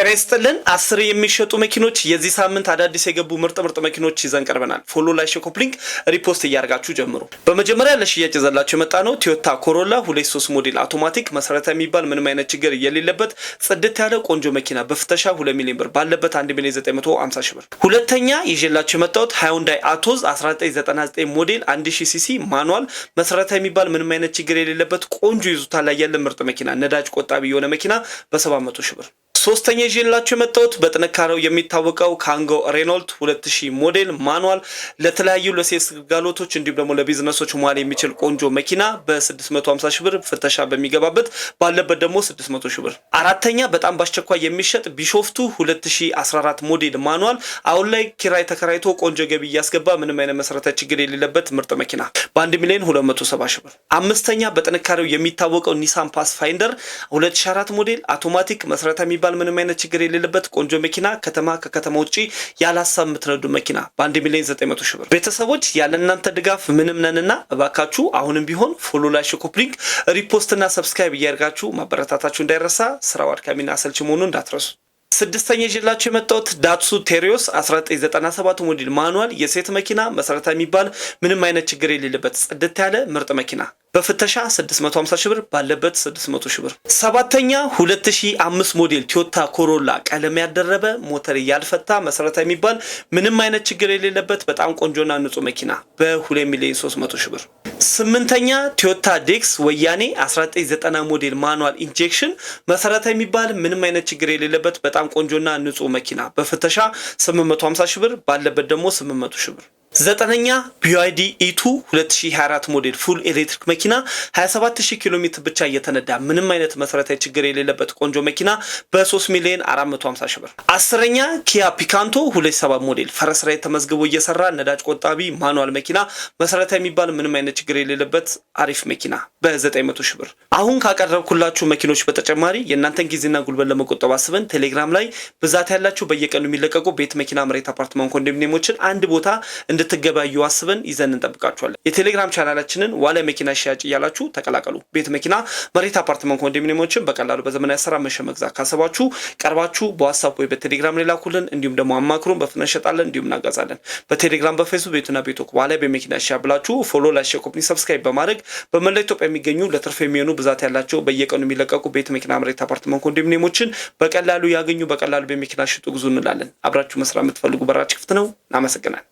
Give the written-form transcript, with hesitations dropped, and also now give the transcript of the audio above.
ጤና ይስጥልን። 10 የሚሸጡ መኪኖች፣ የዚህ ሳምንት አዳዲስ የገቡ ምርጥ ምርጥ መኪኖች ይዘን ቀርበናል። Follow፣ like፣ copy link፣ repost እያደርጋችሁ ጀምሩ። በመጀመሪያ ለሽያጭ ይዘንላችሁ የመጣነው ቶዮታ ኮሮላ 23 ሞዴል አውቶማቲክ፣ መሰረታዊ የሚባል ምንም አይነት ችግር የሌለበት ጽድት ያለ ቆንጆ መኪና በፍተሻ 2 ሚሊዮን ብር፣ ባለበት 1 ሚሊዮን 950 ሺህ ብር። ሁለተኛ ይዤላችሁ የመጣሁት ሃዩንዳይ አቶዝ 1999 ሞዴል 1000 ሲሲ manual፣ መሰረታዊ የሚባል ምንም አይነት ችግር የሌለበት ቆንጆ ይዞታ ላይ ያለ ምርጥ መኪና፣ ነዳጅ ቆጣቢ የሆነ መኪና በ700 ሺህ ብር። ሶስተኛ ይዤላችሁ የመጣሁት በጥንካሬው የሚታወቀው ካንጎ ሬኖልት 2000 ሞዴል manual፣ ለተለያዩ ለ sales ግልጋሎቶች እንዲሁም ደግሞ ለቢዝነሶች መዋል የሚችል ቆንጆ መኪና በ650 ሺህ ብር ፍተሻ በሚገባበት፣ ባለበት ደግሞ 600 ሺህ ብር። አራተኛ በጣም በአስቸኳይ የሚሸጥ ቢሾፍቱ 2014 ሞዴል manual፣ አሁን ላይ ኪራይ ተከራይቶ ቆንጆ ገቢ እያስገባ ምንም አይነት መሰረታዊ ችግር የሌለበት ምርጥ መኪና በ1 ሚሊዮን 270 ሺህ ብር። አምስተኛ በጥንካሬው የሚታወቀው ኒሳን ፓስፋይንደር 2004 ሞዴል አውቶማቲክ፣ መሰረታዊ የሚባል ምንም አይነት ችግር የሌለበት ቆንጆ መኪና፣ ከተማ ከከተማ ውጪ ያለ ሀሳብ የምትነዱ መኪና በ1 ሚሊዮን 900 ሺህ ብር። ቤተሰቦች፣ ያለ እናንተ ድጋፍ ምንም ነንና እባካችሁ አሁንም ቢሆን follow፣ like፣ copy link፣ repost እና subscribe እያደርጋችሁ ማበረታታችሁ እንዳይረሳ። ስራው አድካሚና አሰልቺ መሆኑን እንዳትረሱ። ስድስተኛ ይዤላችሁ የመጣሁት ዳትሱ ቴሪዮስ 1997 ሞዴል manual የሴት መኪና፣ መሰረታዊ የሚባል ምንም አይነት ችግር የሌለበት ጽድት ያለ ምርጥ መኪና በፍተሻ 650 ሺህ ብር፣ ባለበት 600 ሺህ ብር። ሰባተኛ 2005 ሞዴል ቶዮታ ኮሮላ፣ ቀለም ያልደረበ፣ ሞተር ያልፈታ፣ መሰረታዊ የሚባል ምንም አይነት ችግር የሌለበት በጣም ቆንጆና ንጹህ መኪና በ2 ሚሊዮን 300 ሺህ ብር። ስምንተኛ ቶዮታ ዴክስ ወያኔ 1990 ሞዴል manual injection፣ መሰረታዊ የሚባል ምንም አይነት ችግር የሌለበት በጣም ቆንጆና ንጹህ መኪና በፍተሻ 850 ሺህ ብር፣ ባለበት ደግሞ 800 ሺህ ብር። ዘጠነኛ BYD E2 2024 ሞዴል full electric መኪና፣ 27000 ኪሎ ሜትር ብቻ እየተነዳ ምንም አይነት መሰረታዊ ችግር የሌለበት ቆንጆ መኪና በ3 ሚሊዮን 450 ሺህ ብር። 10ኛ ኪያ ፒካንቶ 27 ሞዴል ፈረስ ላይ ተመዝግቦ እየሰራ ነዳጅ ቆጣቢ manual መኪና፣ መሰረታዊ የሚባል ምንም አይነት ችግር የሌለበት አሪፍ መኪና በ900 ሺህ ብር። አሁን ካቀረብኩላችሁ መኪኖች በተጨማሪ የእናንተን ጊዜና ጉልበት ለመቆጠብ አስበን ቴሌግራም ላይ ብዛት ያላቸው በየቀኑ የሚለቀቁ ቤት፣ መኪና፣ መሬት፣ አፓርትመንት፣ ኮንዶሚኒየሞችን አንድ ቦታ እንድትገበያዩ አስበን ይዘን እንጠብቃችኋለን። የቴሌግራም ቻናላችንን ዋለ መኪና ሽያጭ እያላችሁ ተቀላቀሉ። ቤት፣ መኪና፣ መሬት፣ አፓርትመንት፣ ኮንዶሚኒየሞችን በቀላሉ በዘመናዊ አሰራር መሸጥ መግዛት ካሰባችሁ ቀርባችሁ በዋትስአፕ ወይ በቴሌግራም ላይ ላኩልን። እንዲሁም ደግሞ አማክሩን፣ በፍጥነት እንሸጣለን፣ እንዲሁም እናጋዛለን። በቴሌግራም፣ በፌስቡክ ቤቱና ቤቶክ ዋለ በመኪና ሽያጭ ብላችሁ follow፣ like፣ share፣ copy፣ subscribe በማድረግ በመላ ኢትዮጵያ የሚገኙ ለትርፍ የሚሆኑ ብዛት ያላቸው በየቀኑ የሚለቀቁ ቤት፣ መኪና፣ መሬት፣ አፓርትመንት፣ ኮንዶሚኒየሞችን በቀላሉ ያገኙ፣ በቀላሉ በመኪና ሽጡ፣ ግዙ እንላለን። አብራችሁ መስራት የምትፈልጉ በራችን ክፍት ነው። እናመሰግናለን።